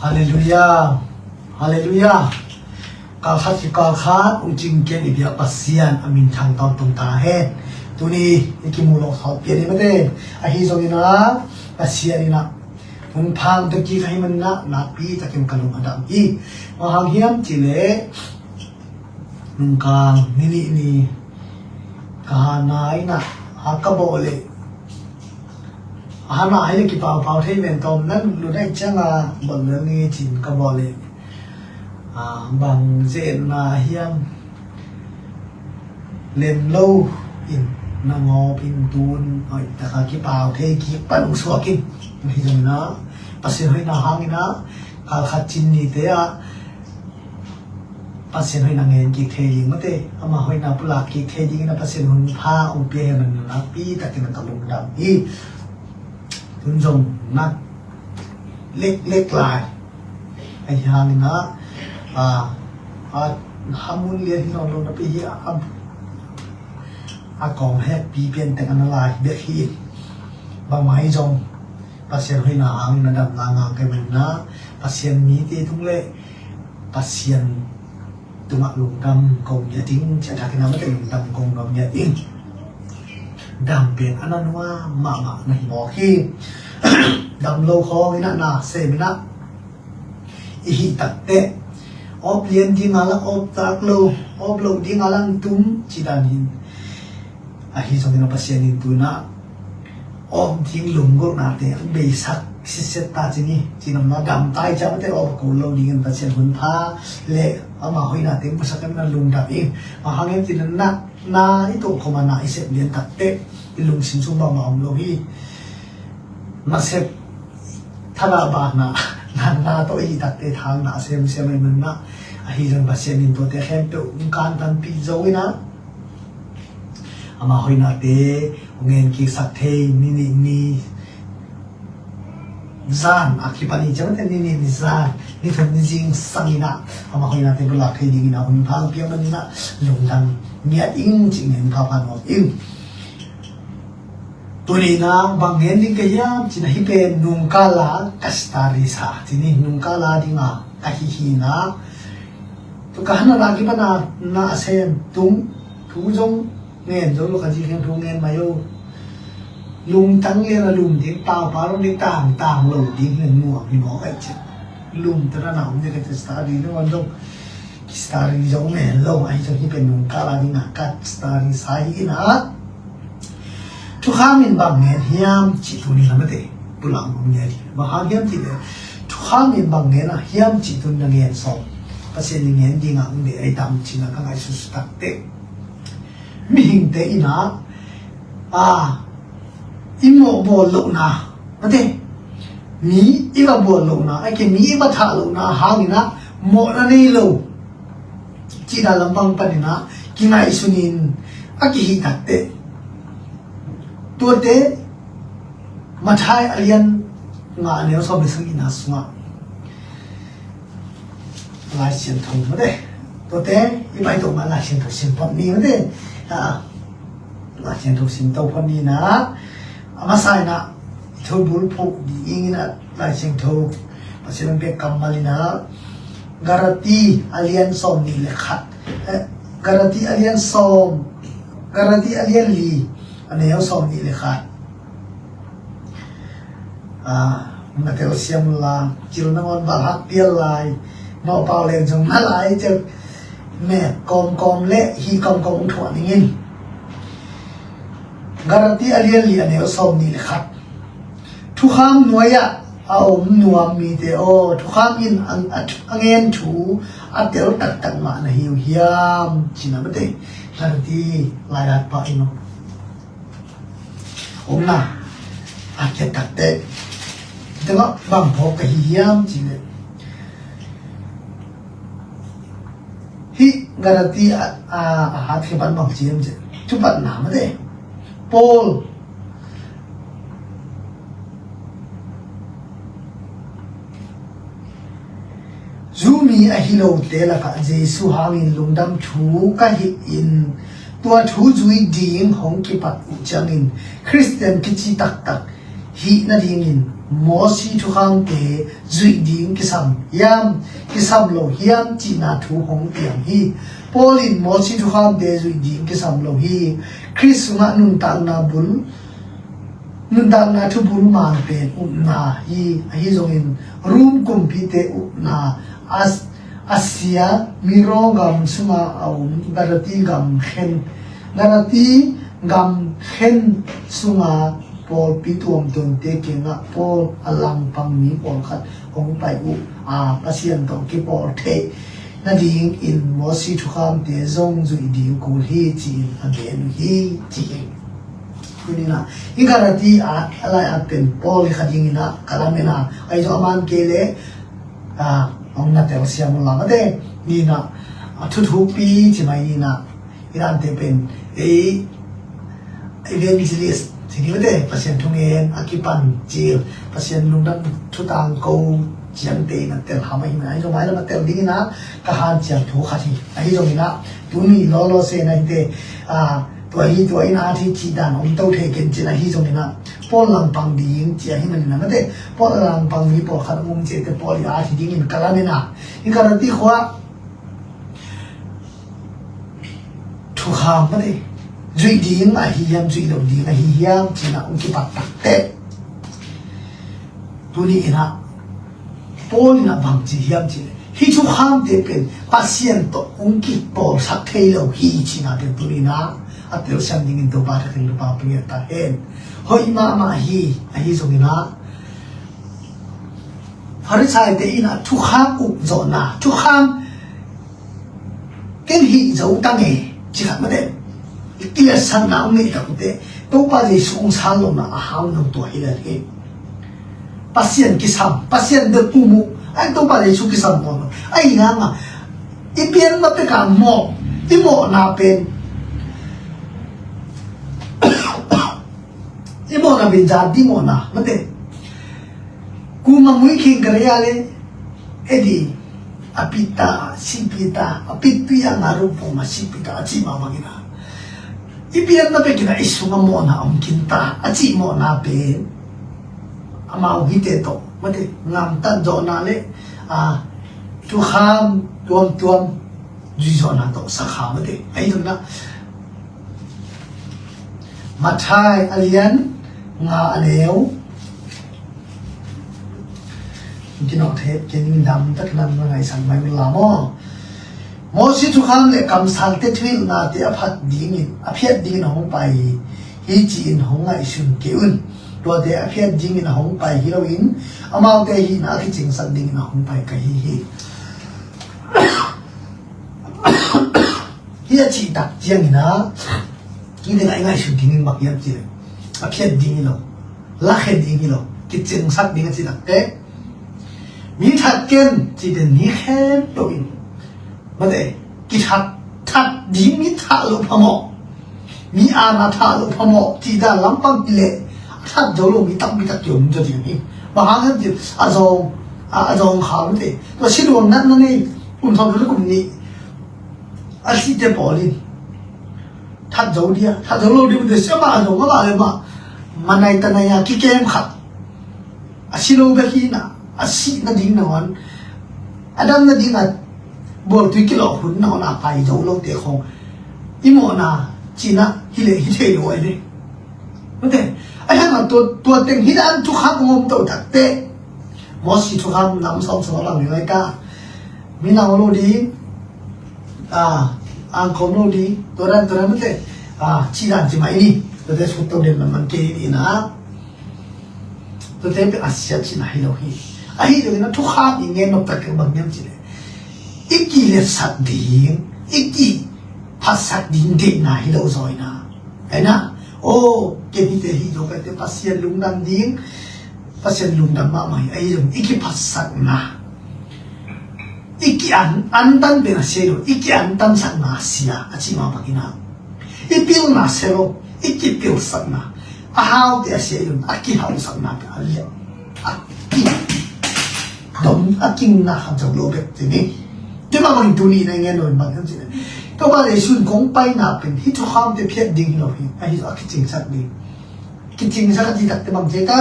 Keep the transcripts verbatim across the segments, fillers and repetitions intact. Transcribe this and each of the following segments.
Halleluiah. Halleluiah. Kalkhat kikalkhat ung cingken i biak Pasian a min thang tawntung ta hen. Tuni i kimu lo khawh pian i mate. Ahi zongin a Pasian in a hun phang tawh kik ahi manin a nakpi takin ka lung a dam hi. Bang hang hiam cih leh nungkang ni nih ni ka hana in a, a ka bawh leh a hana hi leh kipaupau thei ven tawm nan lut ahi ciang a bawh lel ni cin ka bawh leh, a, bang zetna hiam lem lo in na ngawp in tun hoih taka kipau thei kik pan ung suak in. Hi zongin a Pasian hoihna hangin a kalkhat cin nite ah Pasian hoihna ngen kik thei ding mate, ama hoihna pulak kik thei dingin a Pasian hun pha ung pia hen a nakpi takin a ka lungdam hi. Tun zong nak leklek lai ahi hangin a, a, a hamun lian hi nawn lo napi hi a, a, a kawng hekpi pian teng a na lai bek hi. Bangmah hi zong Pasian hoihna hangin a damna ngang kei manin a Pasian mite tung leh Pasian tungah lungdam ko ngiat ding, ciah thakin a mate lungdam ko ngiat ding. Dam pen a na nuam mahmah na hi mawk hi. Dam lo khawng in a na sem in a i hih takteh awp lian ding a lang awp tak lo, awp lo ding a lang tum ci dan hin. Ahi zongin a Pasian in tu in a awm ding lunggulhnate hong beisak sitset ta ci ni. Cihnopna dam ta hi ciang mate awm a kul lo dingin Pasian hun pha leh ama hoihnate hong pusak in a lungdam ing. Bang hang hiam cih leh na, na i tuah khawm a na i sep lian takteh i lungsim sung bangmah om lo hi. Nasep thadah bana na, na tawh i hih takteh thang na a semsem ahih manin a, ahi zong Pasian in tuate khempeuh hong kantanpih zo in a ama hoihnate hong en kiksak thei ni nih ni zan a kipan hi ciang mate ni nih ni zan, ni thum ni zingsang in a ama hoihnate bulak thei dingin a hun pha hong piak manin a lungdam ngiat ing cih ngen phapha nuam ing. Tuni in a bang ngen ding ka hiam cih leh hih pen nungkal a ka stari sa ci ni, nungkal a ding a ka hih hi in a. Tua ka hana a kipan a na a sem tung thu zong ngen zo lo, ka zi kheng thu ngen mai o. Lungtang lian a lum ding, tangpa lo ding, tangtang lo ding hi nuam hi mawk ahi ciang. Lum tana na om ding ka ci stari na wan zong. Stari zong ngen lo, ahi zong hih pen nungkal a ding a ka stari sa hi in a. Thukham in bang ngen hiam cih tuni in a mate pulak nuam ngen hi. Bang hang hiam cih leh thukham in bang ngen a hiam cih tuni in a ngen sawm. Pasian in ngen ding a hong deih ahi tam cih na ka ngaihsut takteh mihingte in a, a, i mawh bawl lohna, mate, mi i va bawl lohna, a ke mi i va thah lohna hangin a mawhna nei lo cihna lampang panin a kingaihsun in a kihih takteh tuate Matthai a lian nga a neu sawm le sagihna sungah Lai Siangtho mate. Tuate i baih tawh mah Lai Siangtho sim phot ni mate. A, Lai Siangtho sim to phot ni na. A masa in a i thubul phuh ding in a Lai Siangtho Pasian hong pia kammal in a Galati a lian sawm nih le khat. Eh, Galati a lian sawm, Galati a lian li a neu sawm nih le khat. A, na telsiam la, cil nangawn balhak pial lai, mawhpau leng zong na lai cel, mek kawmkawm le hih kawmkawm hong thuah ning in. Galati a lian li a neu sawm nih le khat. Thukham nuai-ah a om nuam mite aw, thukham in a, a, a ngen thu a tel taktak mah na hi uh hiam? Cih na mate, Galati lai-at pah in aw. Omna a kiat takteh tengah bang phawk ka hi hiam cih leh, hih Galati a, a, a hat khia pan bang ci hiam cih leh, thupatna mate, Paul Jew mi ahi lote lakah Jesu hangin lungdam thu ka hilh in, tua thu zui ding hong kipat uh ciangin Khristian kici taktak hih nadingin Mosi thukhamte zuih ding kisam hiam, kisam lo hiam cihna thu hong piang hi. Paul in Mosi thukhamte zuih ding kisam lo hi. Khrist sungah nuntakna bul, nuntakna thubul man pen upna hi. Ahi zongin Rom kumpite upna, As-, Asia Minor gam sunga a um Galati gam khen, Galati gam khen sunga pawlpi tuamtuamte kiangah Paul a langpang mi pawlkhat hong pai uh a, Pasian tawh kipawl theih nadingin Mosi thukhamte zong zuih ding kul hi, ci-in a gen uh hi, ci hi. Tuni-in ah, i Galati a, a lai-at pen Paul i kha dingin ah ka lamen a, ahi zong a man kei leh, a, hong na telsiam un la mate. Ni-in ah, a thuthupi ci mai ni-in ah, i dante pen, ei, evangelist ci ni mate, Pasian thungen a kipan cil, Pasian lungdam thutang ko ciangte in a tel ham ahi mai, ahi zong mai lam a tel dingin ah ka hanciam thu khat hi. Ahi zongin ah, tuni lawlaw se na hite, a, tua hi, tua in a at hi cih dan om to thei ken cin ahi zongin ah, Paul langpang ding ci ahi manin ah mate, Paul langpang mi pawlkhat hong um cihte Paul i at hi dingin ka lamen a, i Galati khua thukham mate, zuih ding ahi hiam, zuih lo ding ahi hiam, ci-in ah hong kipat takteh, tuni-in ah Paul in ah bang ci hiam cih leh, hih thukhamte pen Pasian tawh hong kipawlsak thei lo hi, cihna pen tuni-in ah a telsiam dingin Topa thakhin Topa pia ta hen. Hoih mahmah hi. Ahi zongin ah Farisaite in ah thukham ukzawhna, thukham ken hih zo tang e, ci khat mate, kiletsakna hong neih tak uh teh, Topa Jesu hong san lohna a hau lo tua hi lel hi. Pasian kisam, Pasian bek pum uh, ahi Topa Jesu kisam nawn lo. Ahi hangin ah, i pian ma pek a mawh, i mawhna pen, i mawhna pen zat ding mawhna mate. Kuma mui khing ka lei a leh, e di, a pit ta, si pit ta, a pit pia nga ru pong a si pit ta, a ci mah bangin ah, i pian ma pek in ah i sung a mawhna om khin ta, a ci mawhna pen, amau hihte tawh mate, ngamtat zawhna leh, a, thukham tuamtuam zui zawhna tawh sakha mate. Ahi zongin ah, Matthai a lian nga a neu, kinawh thei, ken dam tak nan ma ngaihsak mai un la maw. Mosi thukham leh kamsangte thuhilhnate a phat dingin, a phiat dingin a hong pai hi, ci-in hong ngaihsun kei un. Tuate a phiat dingin a hong pai hi loin, amaute hihna a kicingsak dingin a hong pai ka hi hi. Hih a cih tak ciangin ah, hih tengah i ngaihsut ding in bang hiam cih leh, a phiat ding hi lo, lakhe ding hi lo, kicingsak ding a cih tak teh, mi that ken cih teh, mi khempeuh in, mate, kithat, that ding mi that loh phamawh, mi aana that loh phamawh cih dan lampang hi leh, a that zo lo mi tampi tak ki om zaw ding hi. Bang hang hiam cih leh, a zawng, a, a zawng kha mate, tua siluang natna nei, kum thong le kum nih a sihte pawl in that zo dia, that zo lo dia, mate, sia mah a zawng a mah le mah, manai tanai a kikem khat, a si lo bek hi-in ah, a sih nading nangawn, a dam nading a bualtui kilawh hun nangawn a pai zo lote khawng, i mawhna cihna hi leh hi thei lo ahi ve. Mate, ahi hangin ah tua, tua teng hi dan thukham om to tak teh, Mosi thukham nam sawm sawm a bang hi lai ka. Minam lo ding, a, angkawm lo ding, tua dan, tua dan mate, a, cih dan ci mai ni. Tuate sut to den manman kei ni na. Tuate pen a sia cihna hi lo hi. Ahi zongin ah thukham i ngen nop tak bang hiam cih leh, i kiletsaksak ding, i kiphatsak ding deihna hi lo zaw-in ah, ahi na. Aw, ken hihte hi zo ka teh Pasian lungdam ding, Pasian lungdam mahmah hi. Ahi zongin i kiphatsakna, i ki-an, antan pen a sia hi lo, i ki-antansakna a sia, a cih mah bangin ah, i pilna sia lo, i kipilsakna, a haute a sia hi lo, a kihausakna pen a lian, a ki dom, a kingna khat zo lo bek ci ni. Tua mah bangin tuni-in ah i ngen nop bang hiam cih leh, Topa Jesu in kong paina pen hih thukhamte phiat ding hi lo hi, ahi zong a kicingsak ding. Kicingsak a cih tak teh bang ci ka,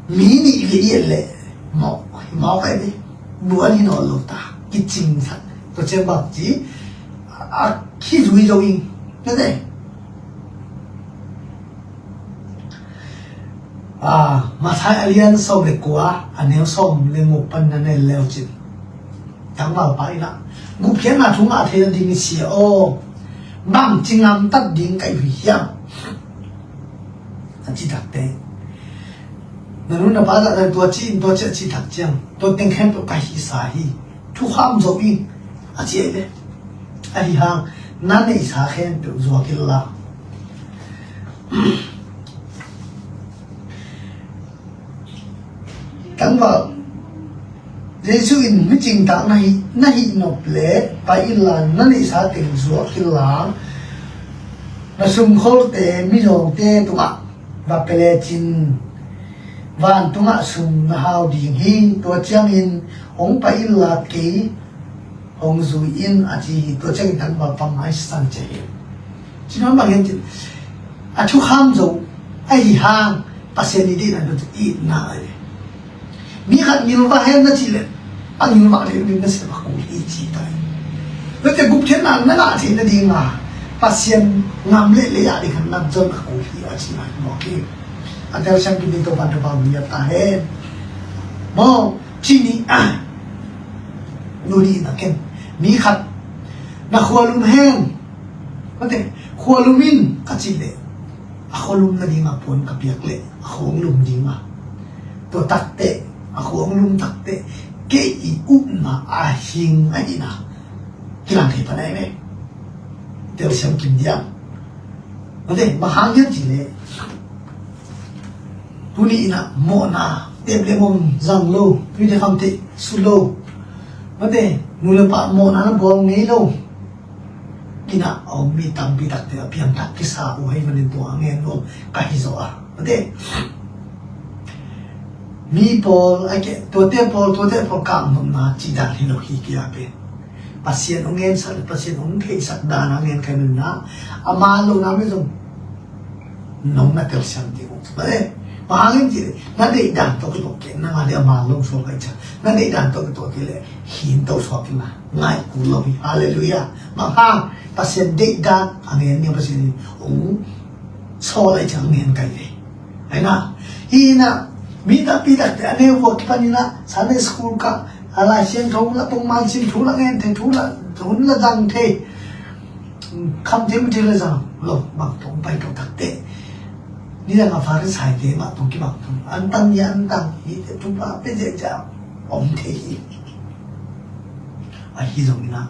Mi nih ve i et leh mawk, mawk ai ve. Buan hi nawn lo ta, kicing sa. Tua ciang bang ci, a, a, khi zui zo ing. Na te. A, Matthai a lian sawm le kua, a neu sawm le nguk pan na en le uh cin. Tangvalpa in ah, gupkhiatna thu ngah theihna ding i sia aw, bangci gamtat ding ka hi uh hiam? A cih takteh, na nu na pa zahtak tua ci in, tua ci a cih tak ciang, tua teng khempeuh ka hihsa hi. Thukham zo in, a ci ei ve. Ahi hang, na neihsa khempeuh zuak inla. Tangval, Jesuh in, micingtak na hih, na hih nop leh pai inla, na neihsa teng zuak inla, na sumkholte mizawngte tungah va pia lecin, vantungah sum na hau ding hi. Tua ciangin hong pai inla kei hong zui in, a ci hi. Tua ciangin tangvalpa maisan ci hi. Ci nawn bang hiam cih leh, a thukham zo, ahi hang Pasian i deihna tawh itna hi. Mi khat ngilvak hen na cih leh, a ngilvak leh ding nasem a kul hi ci ta hi. Tua ciang gupkhiatna na ngah theihna ding a, Pasian gam leh lei a ding khat na zon a kul hi a ci hi mawk hi. A telsiam kim ding Topa'n thupha hong pia ta hen. Maw, ci ni, a, nu ni na ken, mi khat, na khualum hen. Mate, khualum in ka cih leh, a khualum nading a puan ka piak leh a khua hong lum ding a. Tua takteh, a khua hong lum takteh, kei i upna a hing ahihna kilang thei pan ahi ve. Telsiam kim diam. Mate, bang hang hiam cih leh, tuni in ah mawhna, tep le mawm zang lo, tui te kham te sut lo. Mate, nu le pa mawhna na bawl ngei lo. Inn ah a om mi tampi takte a piangthak kisa uh ahih manin tua a ngen nuam ka hi zaw a. Mate, mi pawl, a ke, tuate pawl, tuate pawl kah nopna cih dan hi lo hi kei a pen. Pasian hong ngensak le Pasian hong theihsak dan a ngen ka hi manin ah, a man lohna mi zong nong na telsiam ding uh. Mate, bang hang hiam cih leh, na deih dan tawh kituak kei, nang a ding a man lo suak ahih ciang, na deih dan tawh kituak kei leh, hin to suak in la, ngai kul lo hi. Halleluiah. Bang hang, Pasian deih dan a ngen ni, Pasian in hong sawl ahih ciang ngen ka hi ve. Ahi na, hi na, mi tampi takte a neu vua kipan in ah, Sunday school kah, a Lai Siangtho la, pongman sim thu la ngen thei, thu la, hun la zang thei. Kham thei, mi thei la zang lo, bang tawh pai to takteh, nidang a Pharisaite mah tawh kibang thei. An tang ni an tang, hihte thupha pia ziahziah om thei hi. Ahi zongin ah,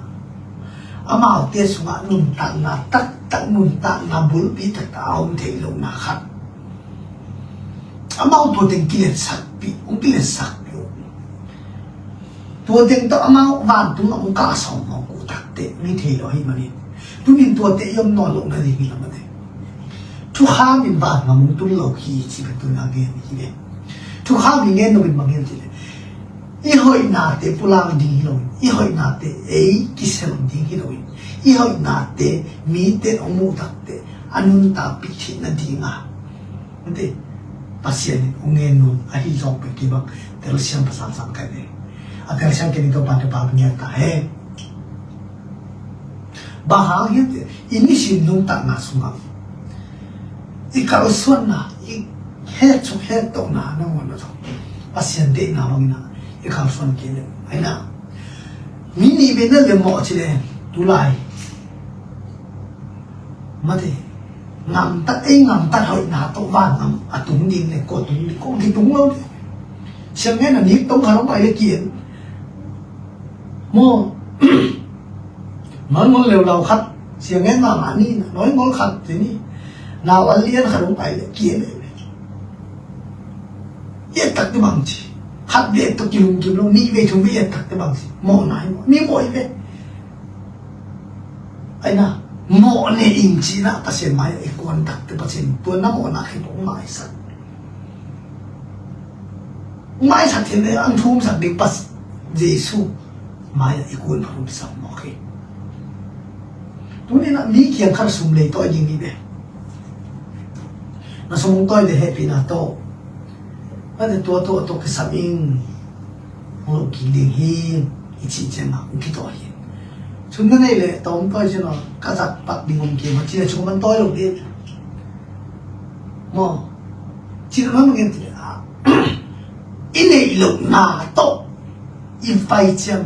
amaute sungah nuntakna taktak, nuntakna bulpi taktak a om thei lohna khat. Amau tua teng kiletsakpih, hong kiletsakpih uh. Tua teng tawh amau vantung a hong kah sawm mawk uh takteh, mi thei lo ahih manin. Tunin tuate i om nawn loh nading hi lo mate. Thukham in vangam hong tun lo hi ci pen tuni a gen hi ve. Thukham i ngen nop in bang hiam cih leh, i hoihnate pulak ding hi lo in, i hoihnate ei kisel ding hi lo in, i hoihnate mite in hong muh takteh a nuntakpih theih nading a, mate, Pasian in hong ngen nuam ahi zong pen kei bang telsiam pasal sang ka hi ve. A telsiam kei ni Topa'n thupha hong pia ta hen. Bang hang hiam cih leh, i nisim nuntakna sungah i kalsuanna, i hetsuk hettohna nangawn ah zong Pasian deihna bangin ah i kalsuan kei leh, ahi na, mi nih ve na lem mawh ci leh, tulai, mate, gamtat, ei gamtat hoihna tawh vangam a tung ding leh kua tung ding, kong kitung lo leh. Siang ngen a nik tong khat hong pai leh ki-en. Maw, nawingol leulau khat, siang ngen mahmah ni, nawingol khat ci ni. Nau a lian khat hong pai leh ki-en. I et tak teh bang ci. Khat vei et tawh kilumkim lo, nih vei thum vei et tak teh bang ci. Mawhna hi maw, mi mawh hi ve. Ahi na, mawh ne ing ci-in ah Pasian mai-ah i kuan tak teh Pasian tua na mawhna khempeuh hong maisak. Hong maisak thei leh hong thumsak ding Pasian, Jesuh mai-ah i kuan phat hong pisak mawk hi. Tuni-in ah mi kiang khat sum lei tawi ding hi ve. Na sum hong tawi leh hehpihna tawh Mate tua tua tua kisam ing. Hong lo kik ding hi. I cih ciangah hong kitawi hi. Sum na neih leh tawm tawi ciangah ka zat pak ding om kei maw, ci leh sum man tawi lo ding maw. Ci leh man ngen ti leh ah, i neih lohna tawh i pai ciang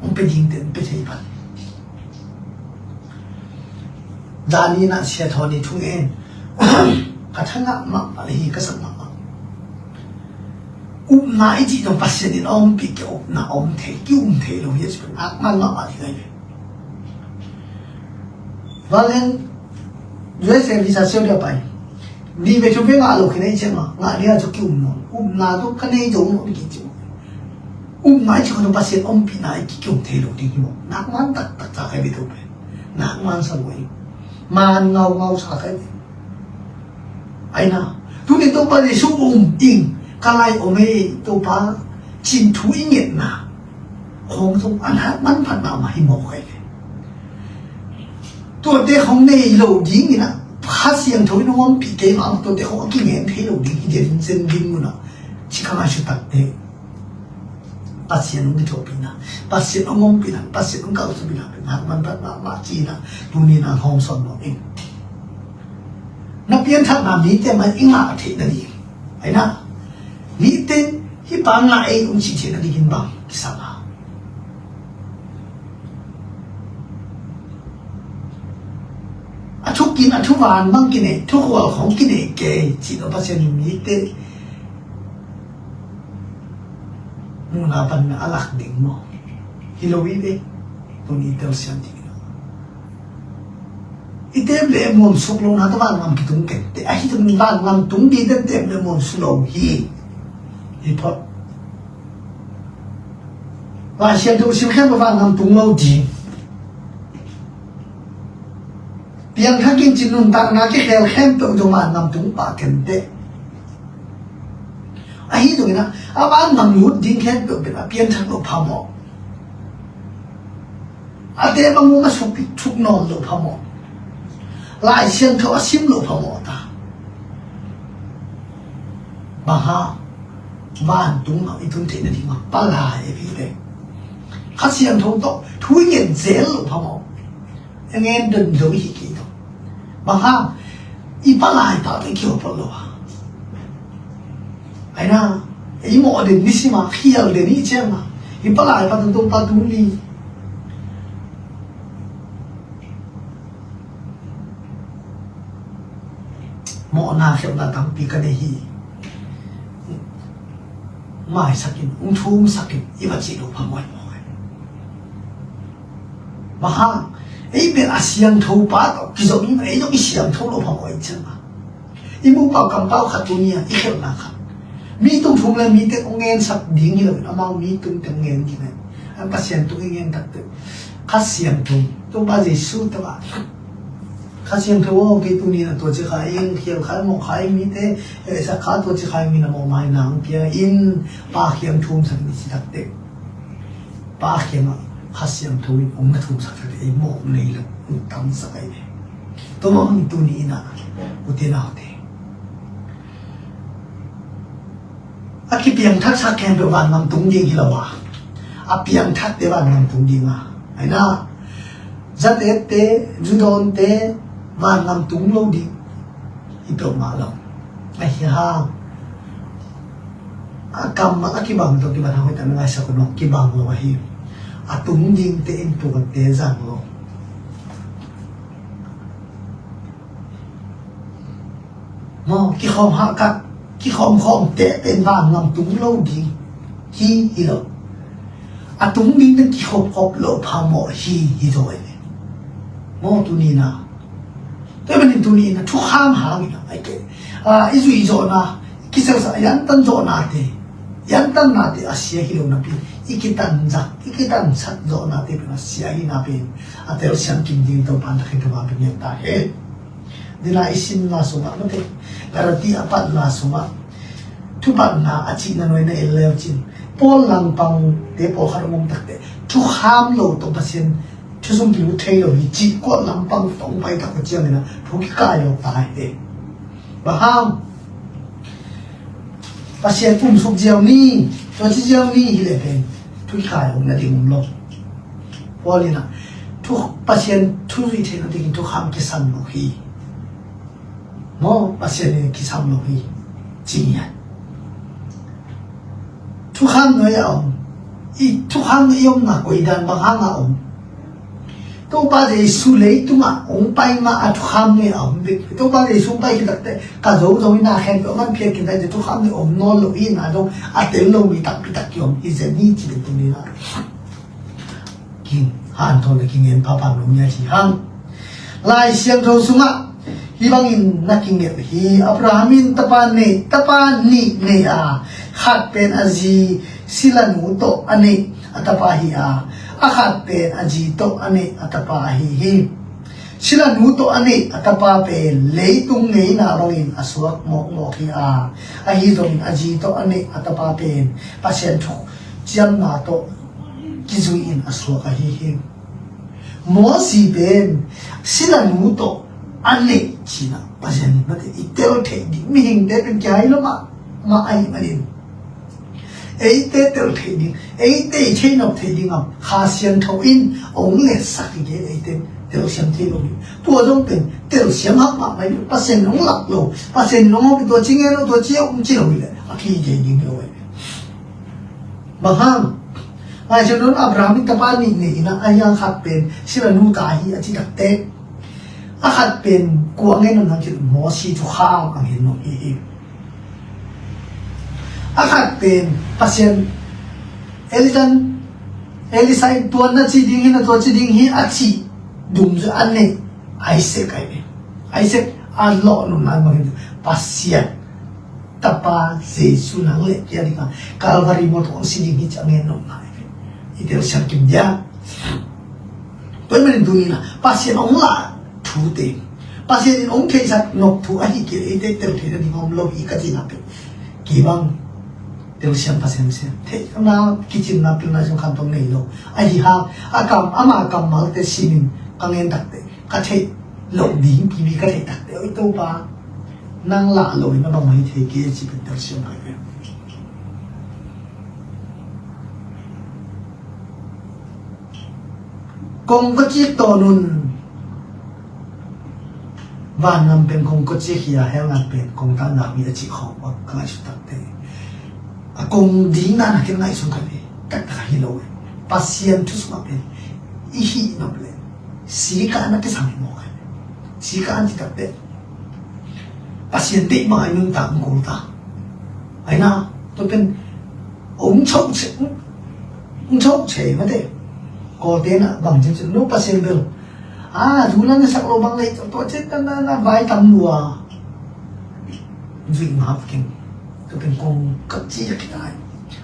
hong pia dingte hong pia thei pan. Zani na sia thaw ni thung en. Ka thangah mahmah le hi ka sak mahmah. Upna i cih zong Pasian in a ompih kei, upna a om thei, ki um thei lo hi a ci pen akman mahmah ding ahi ve. Valen U S A visa siau dia pai. Ni ve thu ve ngah lo khin a i ciang a ngah dia cu ki um nawn. Upna tu ka nei zo nawn ki ci. Upna i cih kho tu Pasian ompihna i ki um thei lo ding hi maw. Nakman taktak sa kai ve tu pen. Nakman sa lo hi. Man ngaungau sa kai ve. Aina, tuni Topa Jesu um ding, ka lai om ei Topa, cin thu i ngetna khong zong a nak manphatna mah hi mawk ai ve. Tuate khong nei lo ding in a, Kha Siangtho in hong ompih kei mah, tuate khong a kingen thei lo ding hi den zen ding mun a, ci ka ngaihsut takte. Pasian hong kithuahpihna, Pasian hong ompihna, Pasian hong kalsuanpihna pen nak manphat mahmah ci-in a, tuni in a hong sawn mawk in. Na pianthakna mite mah i ngah theih nading, aina, mite hih pa ngah ei hong cih theih nadingin bang kisam a. A thukin a thuvan bang kinei, thukhual khong kinei kei cih lo Pasian in mite muhna pan a lak ding maw? Hi lo hi ve. Tuni telsiam ding in a, i tep le muam suk lo na ta vangam kitung kei te, ahi tun vangam tung ding te tep le muam suk lo hi. Hi phot. Lai Siangtho sim khempeuh vangam tung lo ding. Piangthak in cin nuntakna kikhel khempeuh zong vangam tung pah kei te. Ahi zongin a, a vangam lut ding khempeuh pen a piangthak lo phamawh. A te bang a suk, suk nawn lo phamawh. Lai Siangtho a sim lo phamawh ta. Bang hang, vantung ah i tun theih nading a palai e vite. Kha Siangtho tawh thu i ngen zel lo phamawh. I ngen don lo i hi kei tawh. Bang hang, i palai pa tawh i kiho pawh lo a. Aina, i mawh den ni sim a, khial den i ciang a. I palai pa tawh Topa tuni. Mawhna khialhna tampi ka nei hi. Maisak in, hong thumsak in, i va cih lo phamawh mawh. Bang hang, ei pen a siangtho pa tawh kizom in, ei zong i siangtho lo phamawh i ciang a. I mupau kampau khat tuni a, i khelhna khat. Mi tung thum le mite hong ngensak ding hi lo in, amau mi tung teng ngen ding a. An Pasian tung i ngen takte. Kha Siangtho, Topa Jesu tawh a. Kha Siangtho aw, kei tuni na tua ci kha ing, khial kha, mawh kha ing mite, eh, sak kha tua ci kha ing mi na mawh mai nang pia in, Pa kiang thumsak in i ci takte. Pa kiangah Kha Siangtho in hong na thumsak takte, ei mawh nei lo, hong tamsak ai ve. Tua mah hang tuni in a, ute naute. A kipiangthaksak khempeuh vangam tung ding hi lo a, a piangthakte vangam tung ding a, aina, zatette, zudawnte vangam tung lo ding hi peuhmah lo. Ahi hang, a kammal a kibang tawh kibat hang hoih tak na ngaisak un aw, kibang lo ahi. A tung dingte in tuate zang lo. Maw, kikhawm hahkat, kikhawm khawmte pen vangam tung lo ding hi, hi lo. A tung ding pen kikhop khop lo phamawh hi, hi zaw e. Maw, tuni na. Tua manin tuni na, thukham hangin a, ai ke. A, i zuih zawhna, kiselsa, i antan zawhnate. I antannate a sia hi lo napi. I kitanzak, i kitansak zawhnate pen a sia hi napi. A telsiam kim ding Topa na khen thuma pen ngen ta hen. Dina i simna sungah mate, Galati a patna sungah, thupatna a cihna nuai na en leu cin, Paul langpangte pawlkhat a om takte, thukham lo tawh Pasian thusum kilut thei lo hi cih kuat lampang tawh hong pai tak uh ciangin a thu kikai lo ta hi. Bang hang, Pasian umsuk ziau ni, tua ci ziau ni hi leh pen thu kikhai om nading om lo. Paul in ah thu, Pasian thu zuih theihna dingin thukham kisam lo hi. Maw, Pasian in kisam lo hi. Ci ngiat. Thukham nuai a om. I thukham nuai i omna koi dan bang hang a om? Topa Jesu leitungah hong pai mah a thukham nuai a om bek. Topa Jesu hong pai khit takteh ka zo zo in a khempeuh a man phiat khin takteh thukham nuai om nawn lo hi. Na dong a tel lo mi takpi tak kiom hi zen hi ci bek tuni na. King hanthawn a kingen papa lo nia hi hang. Lai Siangtho sungah hih bangin na kigelh hi. Abraham in tapa nei, tapa nih nei a, khat pen a zi silanu tawh a neih a tapa hi a, a khat pen a zi tawh a neih a tapa ahi hi. Silanu tawh a neih a tapa pen leitung ngeina bangin a suak mawkmawk hi a, ahi zongin a zi tawh a neih a tapa pen Pasian thuciamna tawh kizui in a suak ahi hi. Mosi pen silanu tawh a neih cihna Pasian in mate i tel theih ding, mihingte pen kihai lo mahmah ahih manin eite tel theih ding, eite i theih nop theih ding a Kha Siangtho in hong letsak hi kei, eite telsiam thei lo hi. Tua zong pen telsiam hak mahmah hi. Pasian in hong lak lo, Pasian in hong hawm, tua ci ngen lo, tua ci hawm ci lo hi leh a kihei ding hi lo hi. Bang hang? Lai Siangtho in Abraham in tapa nih nei in a, a hiang khat pen silanu ta hi a ci takteh, a khat pen kua ngen nop na cih leh Mosi thukham a ngen nop hi hi. A khat pen Pasian Elijah, Elisha in tua na ci ding hi, na tua ci ding hi a cih dungzui a neih Isaac ahi hi. Isaac a lawh nopna bangin Pasian tapa Jesu nang le kei a dingin Calvary mual tawh hong si ding hi ci a ngen nopna hi. I telsiam kim dia. Tua ahih manin tuni in a Pasian hong lak thute, Pasian in hong theihsak nop thu ahi kei leh eite tel theih nading om lo hi ka cihna pen kei bang telsiam Pasian siam theihna, kicinna, pilna zong khat zong nei lo. Ahi hang a kam, ama kammalte simin ka ngen takteh ka theih loh ding pipi ka theih takteh, oi Topa, nang lah lo in a bangmah hi thei kei ci pen telsiam hai ve. Kong ka cik tawn un. Vangam pen kong ka cik hi a, hell ngam pen kong tang ngam hi a cih khawng bang ka ngaihsut takteh, a kong ding dan a ken ngaihsun kha ve. Taktak hi lo ve. Pasian thu sungah pen i hih nop leh sikah na kisam mawk hi. Sikah an cih takteh Pasian deih bang a i nuntak, kul ta. Ahi na, tua pen hong choh che, hong choh che mate. Kawlte'n a bang ci ci, no Pasian bel a, zu la na sak lo bang lei, tua ci na, na, na vai tam lua. Zuih mah keng. Tua pen kong ka cik hi ta hi.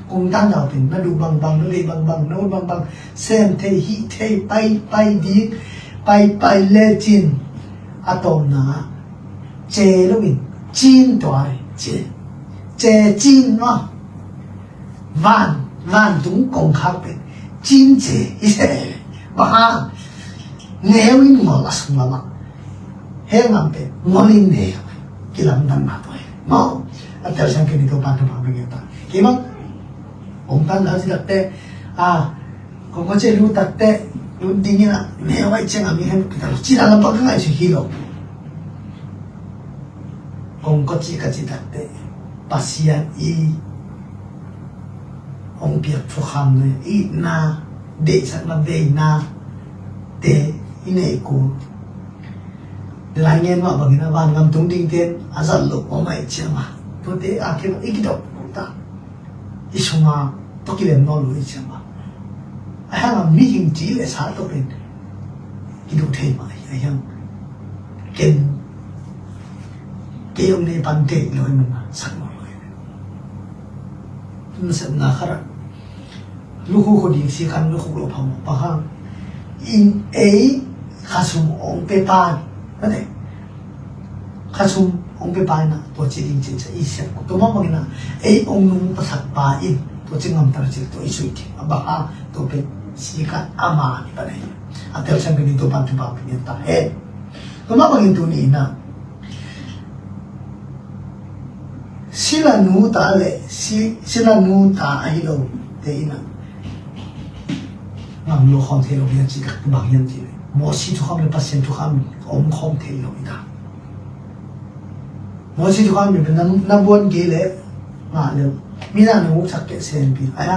Kong tang dau pen na duh bangbang, na deih bangbang, na ut bangbang, sem thei, hih thei, pai, pai ding, pai, pai lecin. A tawpna, ce lo in, cin tua hi, ce. Ce cin maw. Van, vantung kongkhak pen cin ce hi se. Bang hang? Neu in ngol a sung lamah, hell ngam pen ngol in neu. Kilamdanna tua hi maw. A telsiam kei ni, Topa'n thupha hong pia ta. Kei bang hong tan lau ci takteh, a, kong ka cik lut takteh, lut ding in a, neu ahih ciang a mi hen kital ci dan lam bang ka ngaihsut hi lo. Kong ka cik ka cih takteh Pasian i hong piak thukham nuai, itna, deihsakna, veina te i neih kul. Lai ngen mah bangin a vangam tung dingte'n a zat loh om ahih ciang a, tuate a kibang i kidop kul ta. I sungah tawh kilem nawn lo i ciang a, a hang a mihing ci le sa tawh pen kiduh thei mah hi. A hiang ken kei hong nei pan thei lo hi, man a sak nawn lo hi. Nasepna khat ah lukhu kho ding si khan lukhu lo phamawh pa hang in ei khasum hong pe pan, mate. Khasum hong pe pa in a, tua ci ding cin sa i siam ko. Tua mah bangin a, ei hong nungta sak pa in tua ci ngamta cil tua i sui ding. A bang hang? Tua pen sikah a man pan hi. A telsiam kei ni, Topa'n thupha hong pia ta hen. Tua mah bangin tuni in a, Sila nu ta le si, sila nu ta ahi lo te in a ngam lo khawm thei lo hiam cih ka bang hiam cih le, Mosi thukham le Pasian thukham om khawm thei lo hi ta. Mosi thukham le na, na buan kei le ngah le, mi na na nguksak kei sen pi. Ai ha,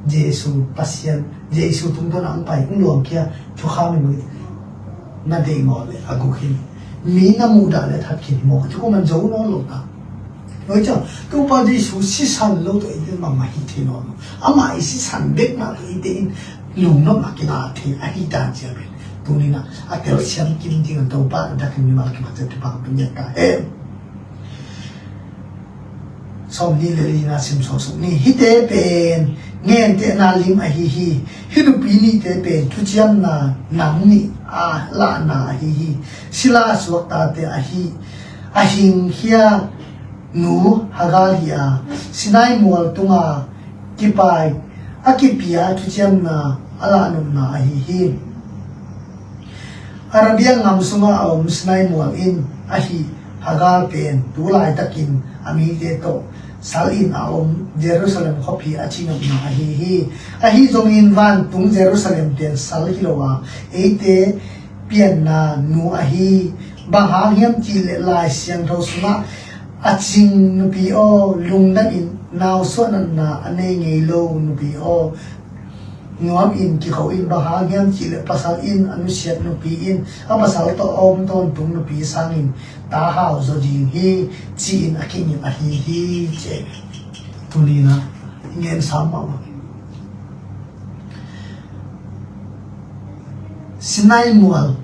Jesu Pasian, Jesu tungtawn a ang pai, ang luang kia, thukham in na deih mawh le a guk hi. Mi na muhdah le that khin mawh, thu ko man zo nawn lo ta. Noi cha, Topa Jesu sisan lo tawh eite in bangmah hi thei nawn lo. Amah i sisan bek mah tawh eite in lungnopna kila thei ahi dan cia pen. Tuni na, a telsiam kim ding a Topa, a dakin mimal kim a cia tupang pen ya ta hen. Sawm ni le li na sim sawsuk ni. Hihte pen gentehna lim ahi hi. Hih nupi nihte pen thuciamna nam nih a lahna ahi hi. Sila suaktate ahi, a hingkhia nu Hagar hi a, Sinai mual tunga kipai a kipia thuciamna a lahnopna ahi hi. Arabia ngam sunga a om Sinai mual in ahi Hagar pen tu laitakin a mite tawh sal in a om Jerusalem khuapi a cinopna ahi hi. Ahi zongin vantung Jerusalem pen sal hi lo a, eite pianna nu ahi. Bang hang hiam cih leh Lai Siangtho sungah a cing nupi aw, lungdam in, nausuah natna a nei ngei lo nupi aw, nuam in kiko in. Bang hang hiam cih leh pasal in a nusiat nupi in a pasal tawh a om tawntung nupi sangin ta hau zaw ding hi, ci-in a kingin ahi hi, ci. Tuni na i ngen sam mahmah. Sinai mual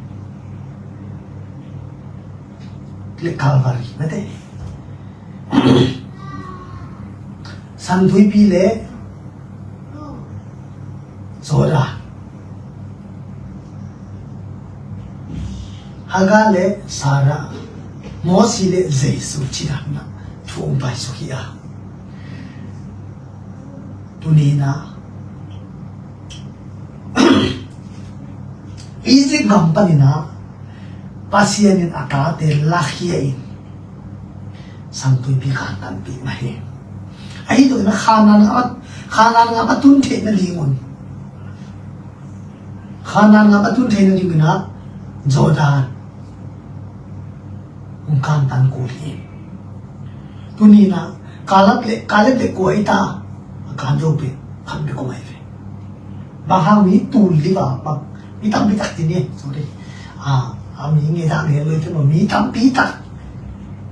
le Calvary, mate. Santuipi le Jordan. Hagar le Sarah, Mosi le Jesu cih dan na thu ong pai suk hi a. Tuni na Egypt gam panin a Pasian in a tate lakhia in Santuipi kantanpih mah hi. Ahi zongin a Khanaan ngam, Khanaan ngam a tun theih nadingun, Khanaan ngam a tun theih nadingun a Jordan hong kantan kul hi. Tuni na Kaleb le, Kaleb le kua i ta a kan zo pen khat bek om ahi ve. Bang hang mi tul liva bang mi tampi tak ti ni, sorry. A, a mi nge da nge lo i te mo mi tampi tak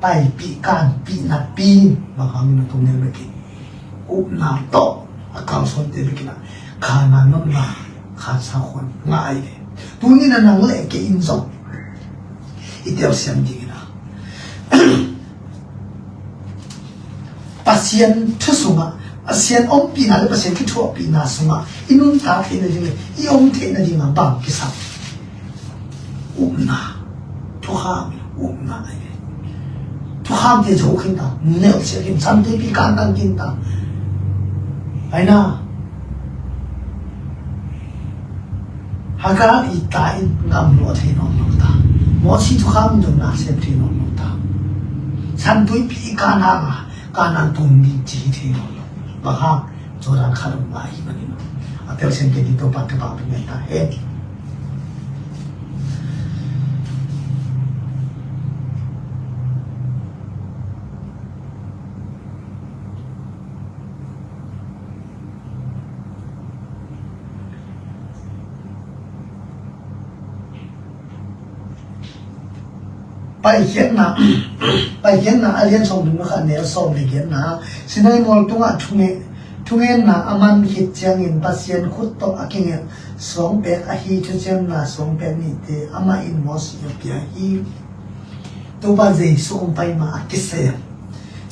paipih kanpih napi bang hang mi na tung nel bek hi. Upna tawh a kalsuante bek hi na Khanaan nopna khansa khuan ngah ahi ve. Tuni na nang le kei in zong i telsiam dingin a Pasian thu sungah, Pasian ompihna le Pasian kithuahpihna sungah i nuntak theihna ding le i om theihna dingah bang kisam? Upna, thukham, upna ahi ve. Thukhamte zo khin ta, nelsiat khin, Santuipi kantan khin ta. Ahi na, Hagar i ta in gamluah thei nawn lo ta. Mosi thukham in zong nasem thei nawn lo ta. Santuipi i kan hang a, Kanaan tung ding ci hi thei nawn lo. Bang hang, Jordan khat om lai hi manin a telsiam kei ding Topa thupha pia ta hen. Paikhiatna, Paikhiatna a lian sawm ding khat neu sawm le giatna, Sinai mual tungah thunge, thungenna a man khit ciangin Pasian khut tawh a kingelh suangpek ahi thuciamna suangpek nihte amah in Mosi a pia hi. Topa Jesu hong pai ma a kisem.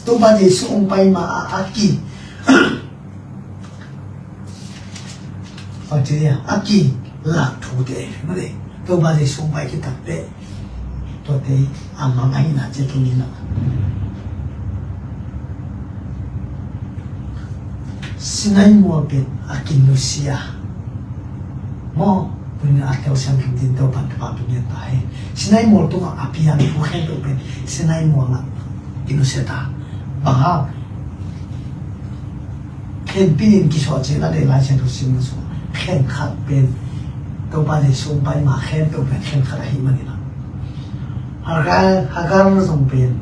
Topa Jesu hong pai ma a, a ki. Bang ci dia, a ki lak thute, male. Topa Jesu hong pai khit takte, tuate a mang ahihna ci tuni na. Sinai mual pen a kinusia. Maw, tuni a telsiam kim ding Topan thupha pia ta hen. Sinai mual tungah a piang thu khempeuh pen Sinai mual ah kinusia ta. Bang hang? Khenpi in kisuah ciangin a dei Lai Siangtho simna sungah khen khat pen Topa Jesu hong pai ma khempeuh pen khen khat ahih manin ah, Hagar, Hagar zong pen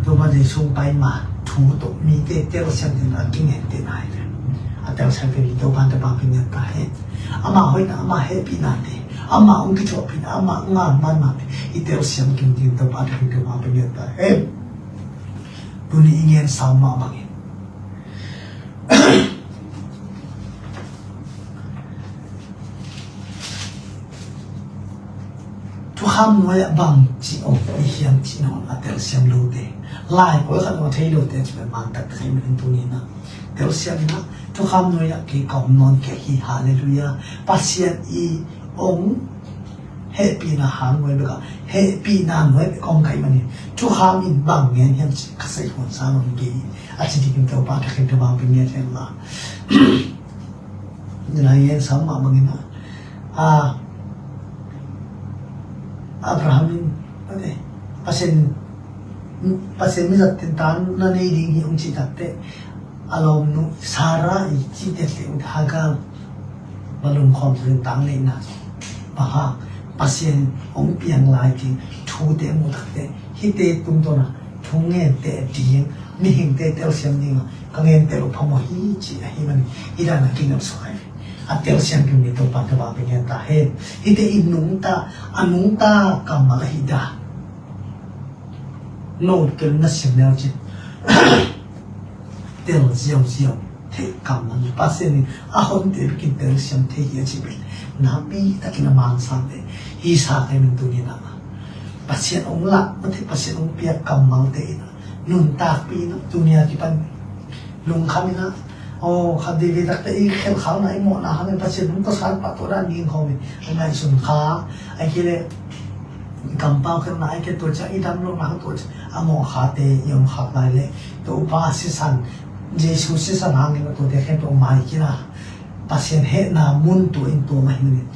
Topa Jesu hong pai ma thu tawh mite telsiam ding a kingen te nai te. A telsiam pen Topa te bang pen ngen ta hen. Ama hoihna, ama hehpihna te, ama hong kithuahpihna, ama ngal manna te i telsiam kim ding Topa te, Topa pen ngen ta hen. Tuni i ngen sam mah bangin thukham nuai-ah bang ci om i hiam cih nangawn a telsiam lote, lai pawlkhat nangawn thei lote, ci pen man taktak hi manin tuni-in ah telsiam in ah thukham nuai-ah kei ka om nawn kei hi. Halleluiah. Pasian i ong hehpihna hang nuai bekah, hehpihna nuai bek om ka hih manin thukham in bang ngen hiam cih ka saikhuan sa nawn kei hi. A ci dingin Topa ka khen ka bang pen ngen hen la. Nilai ngen sam mah bangin ah, a, Abraham in, ate, Pasian, Pasian mizat ten ta na nei ding hi hong cih takteh, a lawmnu Sarah i cihte teh ut Hagar va lungkhawm sak in tang neihna. Bang hang? Pasian hong piang lai ding thute muh takteh hihte tungtawn a thu ngente ding, mihingte telsiam ding a ka ngente lo phamawh hi ci ahih manin hih dan a kingamsuak hi. A telsiam kim ding Topa te bang pen ngen ta hen. Hihte i nungta, a nungta kammal ahi dan. Note kei na sim neu cin. Tel ziauziau theih kammal, Pasian in a honte bekin telsiam thei hi a ci pen nakpi takin a man sate hi sa ka hih manin tuni-in ah Pasian hong lak mate, Pasian hong piak kammalte in ah nuntakpih in ah tuni a kipan lungkham in ah, aw, khat veivei takteh i khelkhalna, i mawhna hangin Pasian hong tawsan pah, tua dan ding khawm in a ngaihsun kha, ahih kei leh i kampau khelhna, ahih kei leh tua ciang i dam lohna hang, tua ciang a mawh khate i om khak lai leh Topa sisan, Jesu sisan hangin a tuate khempeuh mai khin a, Pasian hehna mun tua in tuam ahih manin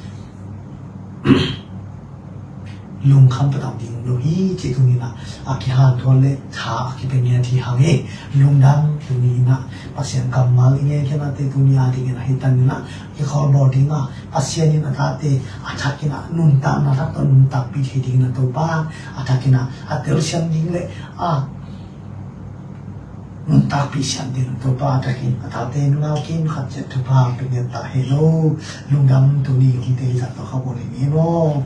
lungkham patau ding lo hi ci. Tuni-in ah a kihanthawn le tha a kipia ngiat hi hang hi. Lungdam. Tuni-in ah Pasian kammal i ngen khiatnate tuni a dingin a hi tanin ah kikholbawl ding a, Pasian in a tate a thakin ah nuntakna thak tawh nuntakpih thei dingin a Topa a thakin ah a telsiam ding le a nuntakpih siam ding Topa a thakin a tate nunau kim khat ciat thupha pe ngiat ta hen aw. Lungdam. Tuni hong tei zat tawh kha bawl hi maw?